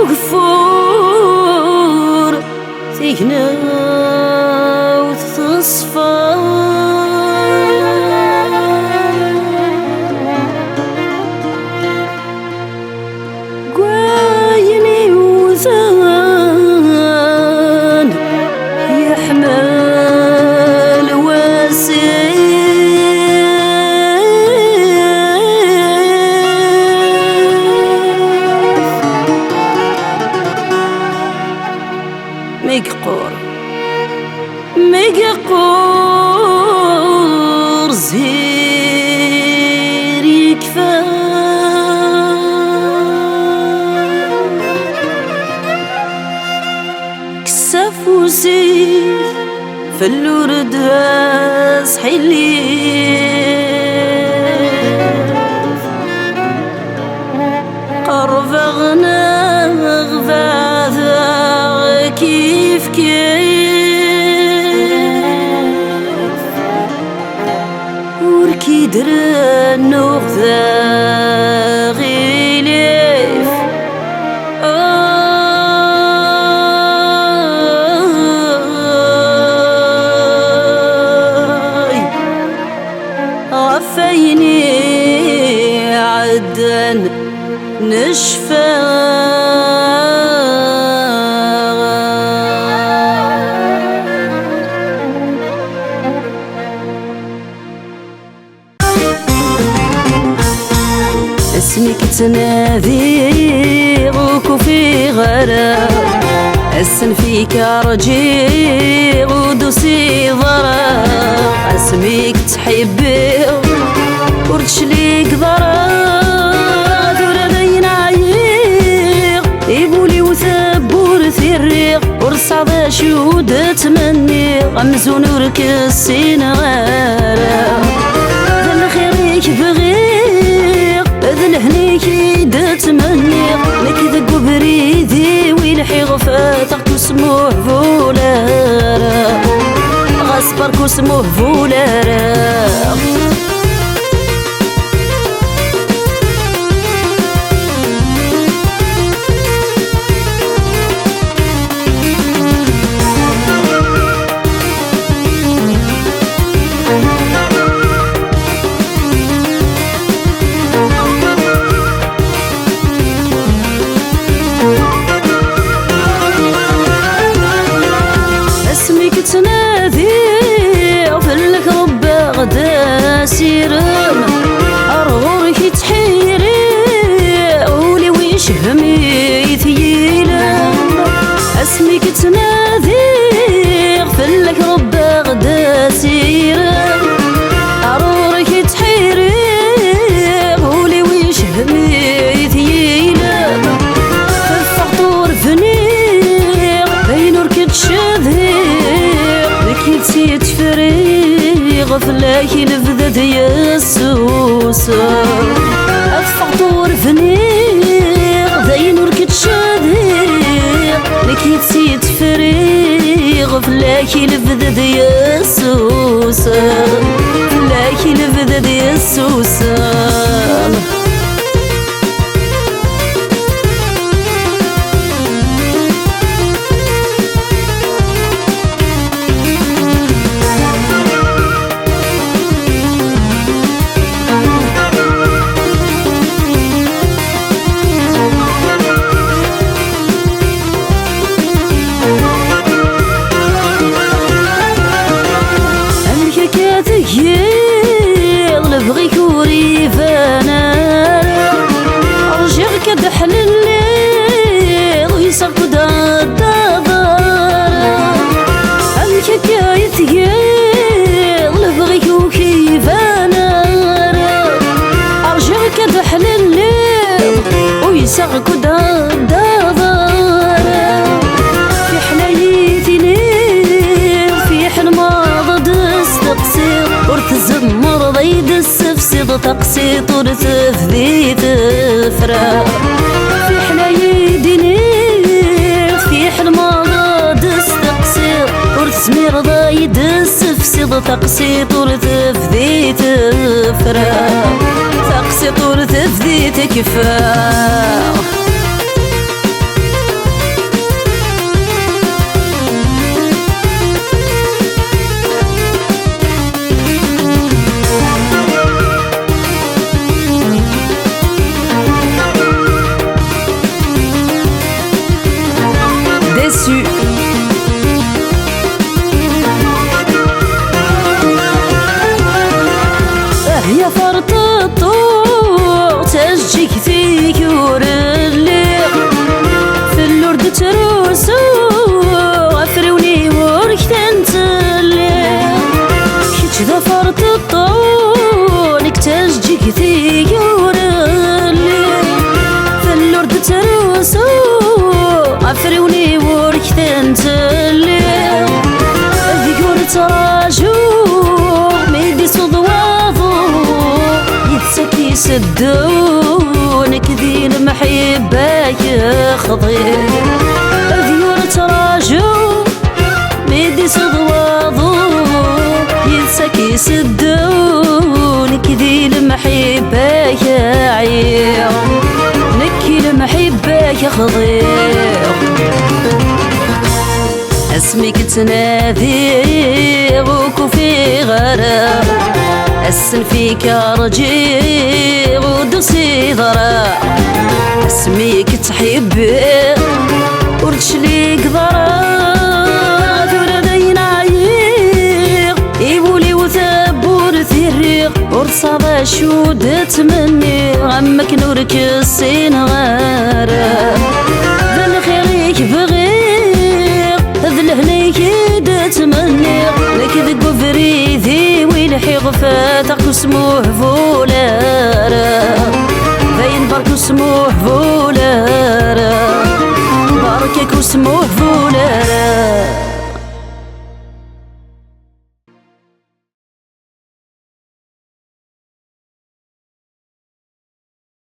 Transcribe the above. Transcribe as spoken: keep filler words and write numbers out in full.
Gfur tignawt teṣfa. Gwayen iwzan yeḥmel wasif. Mi yeqqur, mi yeqqur zir yekfa. Kkes afus-ik fell-ur d-has ḥilif. Qerbeɣ neɣ beɛdeɣ kif kif. Ur k-id-rennuɣ d aɣilif. Ay, ɣef wayen iɛeddan necfa. Asmi k-ttnadiɣ ur k-ufiɣ ara, ass-nni fik rǧiɣ ur d-tusiḍ ara. Asmi k-ttḥibbiɣ ur d-tecligeḍ ara. Tura dayen ɛyiɣ, i wul-iw tawwurt i rriɣ, ur tesɛiḍ acu d-ttmenniɣ, amzun ur k-ssineɣ ara. D lxir-ik bɣiɣ, d lehna-k i d-ttmenniɣ, nekk deg ubrid-iw i lḥiɣ, fataɣ-k ur smuhbul ara, ɣas berk ur smuhbul ara. Asmi k-ttnadiɣ fell-ak rebbaɣ-d asirem, ar ɣur-k i ttḥiriɣ, ul-iw icehhem-it yilem. Asmi k-ttnadiɣ fell-ak rebbaɣ-d asirem, ar ɣur-k i ttḥiriɣ, ul-iw icehhem-it yilem. Teffeɣ ur bniɣ, d ayen ur k-ttcedhiɣ, nekk i tt-yettefriɣ, fell-ak i lebda d-yessusem. Ad ffɣeɣ ur bniɣ, d ayen ur k-ttcedhiɣ, nekk i tt-yettefriɣ, fell-ak i lebda d-yessusem, fell-ak i lebda d-yessusem. Amek akka tgiḍ, lebɣi-k ur iban ara. Rjiɣ-k ad ḥlelliḍ, uyseɣ-k ur d-teddaḍ ara. Amek akka i tgiḍ, lebɣi-k ur k-iban ara. Rjiɣ-k ad ḥlelliḍ, uyseɣ-k ur d-teddaḍ ara. Fiḥel ay tiniḍ, fiḥel ma d-testeqsiḍ, ur tzemmreḍ ay d-tessefsiḍ, taqsiṭ ur tebdi tefra. Fiḥel ay d-tiniḍ, fiḥel ma d-testeqsiḍ, ur tezmireḍ ay d-tessefsiḍ, taqsiṭ ur tebdi tefra, taqsiṭ ur tebdi tekfa. Su. Ah, ya ferṭeṭṭu, tajeǧǧigt-ik ur lliɣ. Tellur-d ttrusu, afriwen-iw ur ktan telliɣ. Kečč d aferṭeṭṭu, nekk d tajeǧǧigt-ik ur lliɣ. Tellur-d ttrusu, afriwen-iw ur ktan telliɣ. Deg ur ttraǧu, mi d-isuḍ waḍu, yid-s ad k-iseddu, nekk di lemḥibba-k xḍiɣ. Deg ur ttraǧu, mi d-isuḍ waḍu, yid-s ad k-iseddu, nekk di lemḥibba-k ɛyiɣ, nekk i lemḥibba-k xḍiɣ. Asmi k-ttnadiɣ ur k-ufiɣ ara, ass-n fik rǧiɣ ur d-tusiḍ ara. Asmi k-ttḥibbiɣ ur d-cligeḍ ara. Tura dayen ɛyiɣ, i wul-iw tawwurt i rriɣ, ur tesɛiḍ acu d-ttmenniɣ am wakken ur k-ssineɣ ara. D lxir-ik bɣiɣ, d lehna-k i d-ttmenniɣ. Nekk deg ubrid-iw i lḥiɣ, fataɣ-k ur smuhbul ara. Dayen berk ur smuhbul ara. Berk-ak ur smuhbul